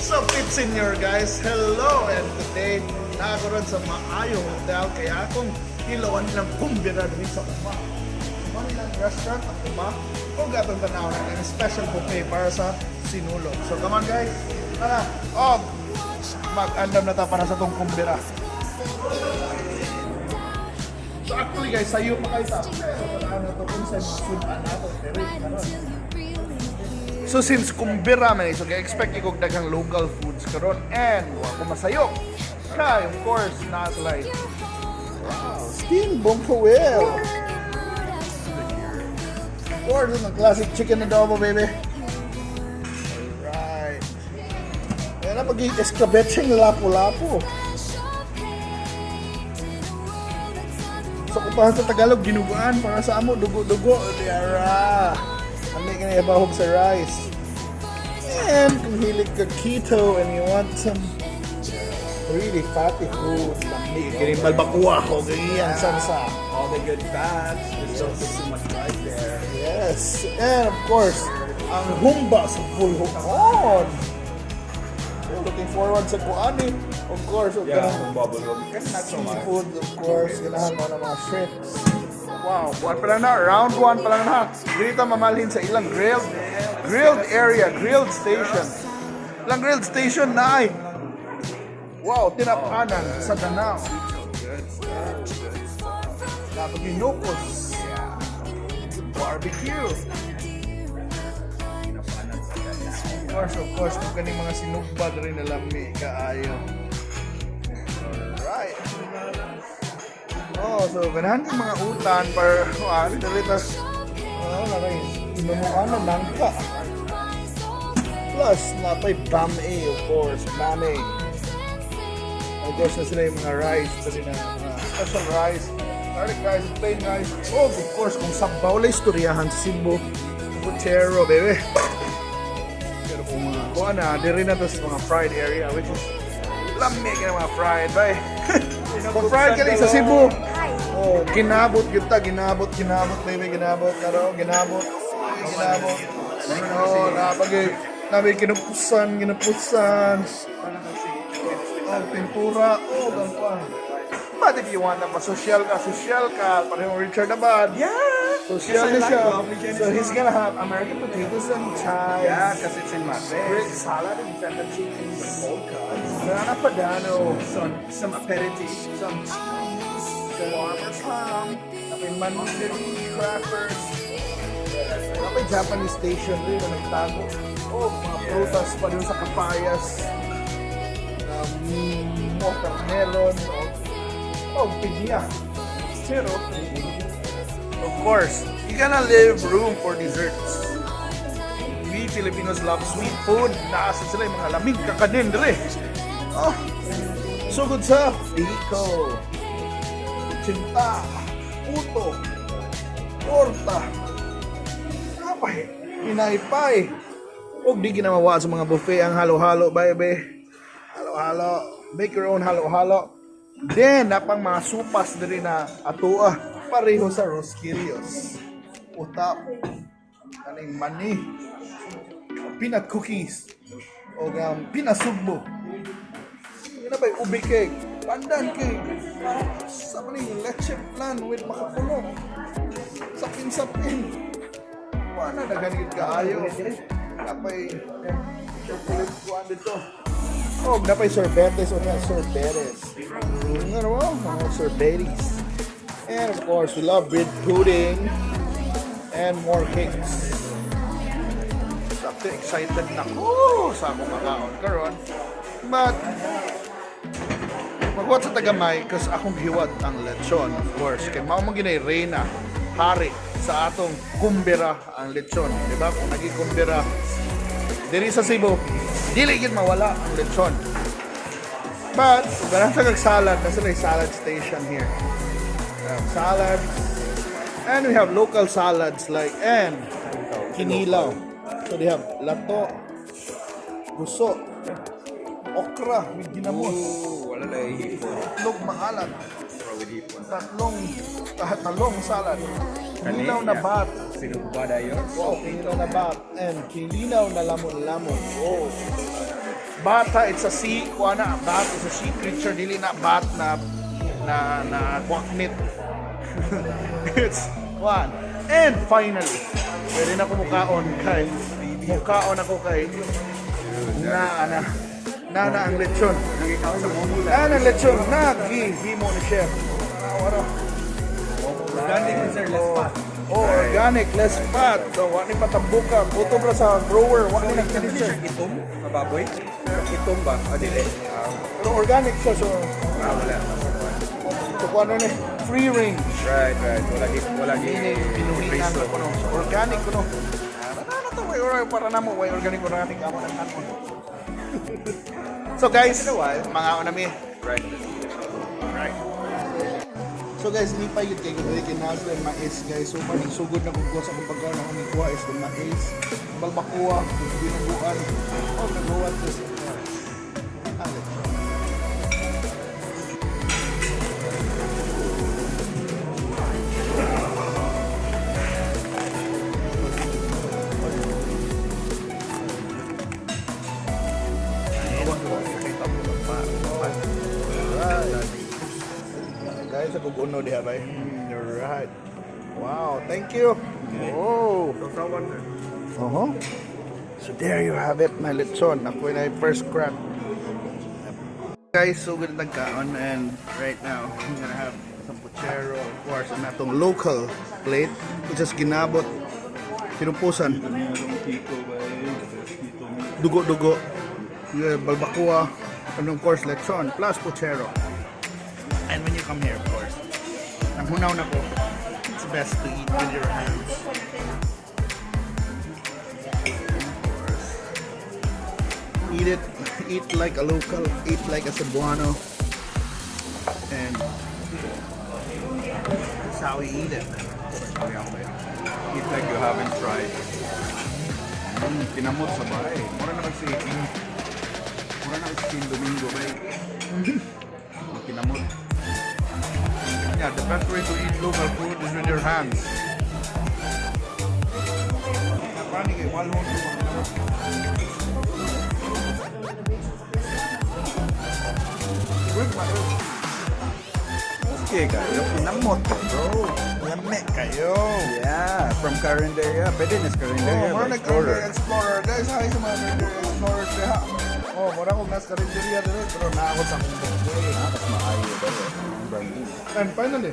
So, Pit Senior guys, hello! And today, naa ko ron sa Maayo Hotel kaya akong tilawan nilang kumbira diri sa Uma. Uma nilang restaurant ang Uma. O atong tanaw na ang special buffet para sa Sinulog. So come on guys, tara! Og mag-andam na ta para sa tong kumbira. So actually guys, sayo pa kayo ta. Pero tanaw na to kung sa mga sudan nato. Pero karon. So since kumbira man eh, so expect ko daghang local foods karon and wa ko masayop. Kay of course naa sila. Wow, steamed bungkawil. Of course, ang classic chicken adobo, baby. Alright. Ayan na, pag escabecheng lapu-lapu. So kung para sa Tagalog, dinuguan. Para sa amo, dugo-dugo. Diara. Ano ka na ibahog sa rice. And kung hilig ka keto and you want some really fatty food, lami kini balbacoa o ganyan sansa. All the good fats. Just don't put too much rice there. Yes. And of course, ang humba sa pulhukon. So, looking forward sa kuani. Of course, ug Yeah, kanang humba bulhog. Not so much. seafood, of course. Ganahan mo ng mga shrimps. Wow, buwan pa lang na. Round one pa lang na. Dito mamalhin sa ilang grilled area, grilled station. Ilang grilled station na ay. Wow, tinapanan sa Danao. Good stuff. Good stuff. Napaginukos. Barbecue. Tinapanan sa Danao. Of course, kung kaning mga sinugba rin na lami kaayo. Alright. Oh, so ganahan kang mga utan par ah, dali ta. Oh, naray inunuan na nangka. Plus, napay bame, of course, bame. Of course, na sila yung mga rice, dali na mga special rice, garlic rice, plain rice. Oh, of course, kung sabaw lang istoryahan sa Cebu, puchero, baby. Pero kung mga kuha na, diri na to sa mga fried area, which is lami ka na mga fried, bay. Kung fried ka rin sa Cebu, oh, ginabot yun ta, ginabot, ginabot, baby, ginabot, karo, ginabot, ginabot. Oh, napagay, nabi kinupusan, kinupusan. Oh, tempura, oh, gangkuan. But if you want na pa-social ka, social ka, parehong Richard Abad. Yeah! Social Yes, I na like siya. lovely Jenny's So he's gonna have American potatoes and chives. Yeah, because it's in my Greek face. Salad and feta cheese. Cold cuts. Grana Padano. Some aperitif. Some cheese. Farmer's ham. Napay mandarin crackers. Napay Japanese station rin na nagtago. Oh, mga prutas pa dun sa kapayas. Watermelon. Oh, pinya. Pero, of course, you gonna leave room for desserts. We Filipinos love sweet food. Naasa sila yung mga lamig kakanin dire. Oh, sugod sa biko, kutsinta, puto, torta, apay, pinaypay. Og di ginamawa sa mga buffet ang halo-halo, baby. Halo-halo. Make your own halo-halo. Then, napang mga supas diri na atua. Pareho sa Rosquillos. Utap. Kaning mani. Peanut cookies. O pinasugbo. Yun na ba yung ube cake? Pandan cake. Sa maning leche flan with makapuno. Sapin-sapin. Wala na daghan gid kaayo. Napay chocolate kuan dito. Oh, napay sorbetes o nga sorbetes. Ano mo? Mga sorbetes. And of course, we love bread pudding and more cakes. Sakto excited na ko sa akong makaon karon. But maghuwat sa tagamay kasi akong gihiwat ang lechon, of course. Kay mao man ginay reyna, hari sa atong kumbira ang lechon, di ba? Kung naging kumbira diri sa Cebu, dili gid mawala ang lechon. But kung ganahan sa kag salad, nasa may salad station here. Salads. And we have local salads like and kinilaw. So they have lato, guso, okra with ginamos, Ooh, wala na hipon. Itlog maalat, Okra with hipon. Tatlong talong salad, kinilaw na bat, Sinugba dayon. Wow, kinilaw na bat, and kinilaw na lamon-lamon. Wow. Bata, it's a sea, kuha na, bat is a sea creature, dili na bat na kwaknit. It's one. And finally, pwede na ko mukaon ako kay na na ang lechon. Na na ang lechon na gihimo ni chef. Wala. Organic, sir, less fat. Oh, organic, less fat. So, wa ni patambuka. Kutob ra sa grower, wa ni nag-finish. Itom? Mababoy? Itom ba? O, dili. Pero organic siya, so Ah, wala. So kung ano ni, free range. Right. Wala gi. Meaning, pinuhinan ko no. So, organic ko no. Ah, ano to, way para namo, way organic, organic, amo ng kanon. So guys, mga mi. Right. Right. So guys, lipay yun kay kundi kinaslo yung mais, guys. So man, sugod na kung sa akong pagkaon akong nikuha is the mais, balbacoa, binubuan. Oh, nagawa this. Ang lechon. Right. Guys, ako guno diha bay. You're right. Wow, thank you. Oh. So there you have it, my lechon. Ako na yung first crack. Guys, so good nagkaon and right now, I'm gonna have some puchero, of course, and atong local plate, which is ginabot, tinumpusan, dugo-dugo, yeah, balbacoa, and of course, lechon, plus puchero. And when you come here, of course, ang hunaw na ko, it's best to eat with your hands. Of course. Eat it, eat like a local, eat like a Cebuano. And that's how we eat it. Eat like you haven't tried. Kinamot sa bahay. Mura naman si King Domingo bay. Kinamot. Yeah, the best way to eat local food is with your hands. Parang kay walhon ko mga kinamot. Good man. Okay kayo, kinamot bro. Lami kayo. Yeah, from Carinderia. Pwede na sa Carinderia. Oh, mura ba? nag Explorer. Explorer. Guys, hi sa mga Carinderia Explorers diha. Oh, mura kong nasa Carinderia dire pero naa ako sa akong buhay. Ah, mas maayo ba eh? Branding. And finally,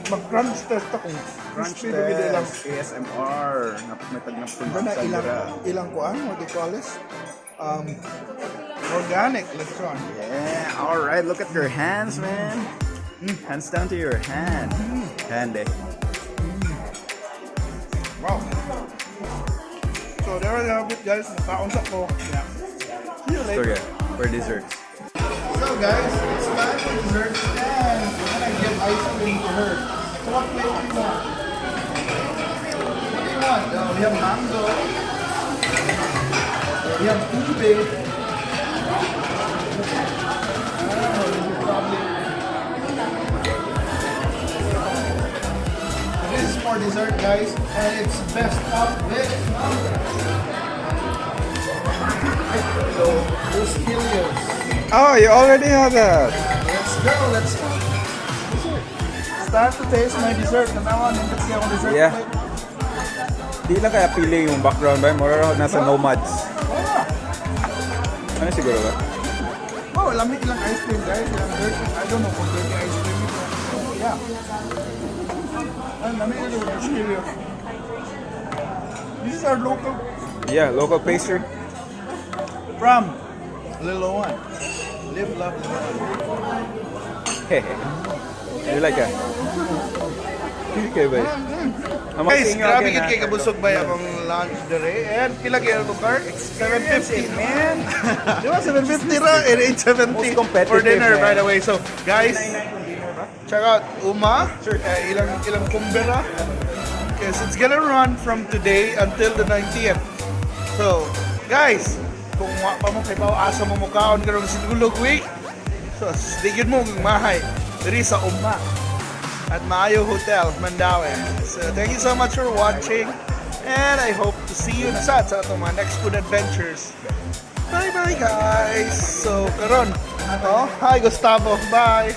mag crunch test ako. Crunch Crispy lagi di lang. test, ASMR. Napit may tagnap Ba na ilang kuan, what do you call this? Organic lechon. Yeah, all right. Look at your hands, man. Hands down to your hand. Hand eh. Wow. So there you have it, guys. Nakaon sa ko. Yeah. See you So later. yeah, for desserts. So guys, it's time for dessert and we're gonna get ice cream for her. So what flavor do you want? What do you want? We have mango. We have ube. Oh, this is probably. This is for dessert, guys, and it's best up with so Rosquillos. Oh, you already have that. Let's go, let's go. Dessert. Start to taste my dessert. Tanawa, nindot siya akong dessert plate. Di lang kaya pili yung background ba? Mura raw nasa nomads. Wala. Ano siguro ba? Oh, lamig lang ice cream, guys. Ilang dirty. I don't know kung dirty ice cream ito. Oh, yeah. Ang lamig yung Rosquillos. This is our local Yeah, local pastry. from Liloan. Live, love, Liloan. You like that? Okay ba? Guys, grabe gid kay kabusog ba akong lunch dire. And pila kay to cart? 750, man. Di ba 750 ra and 870 Most competitive, for dinner man. by the way. So, guys, check out Uma. Eh, ilang kumbera. Because it's gonna run from today until the 90th. So, guys, kung wa pa mo kay asa mo mukaon karong Sinulog week, so digid mo kung mahay diri sa Uma at Maayo Hotel, Mandaue. So, thank you so much for watching. And I hope to see you na sa atong mga next food adventures. Bye bye, guys. So karon, oh, hi, Gustavo. Bye.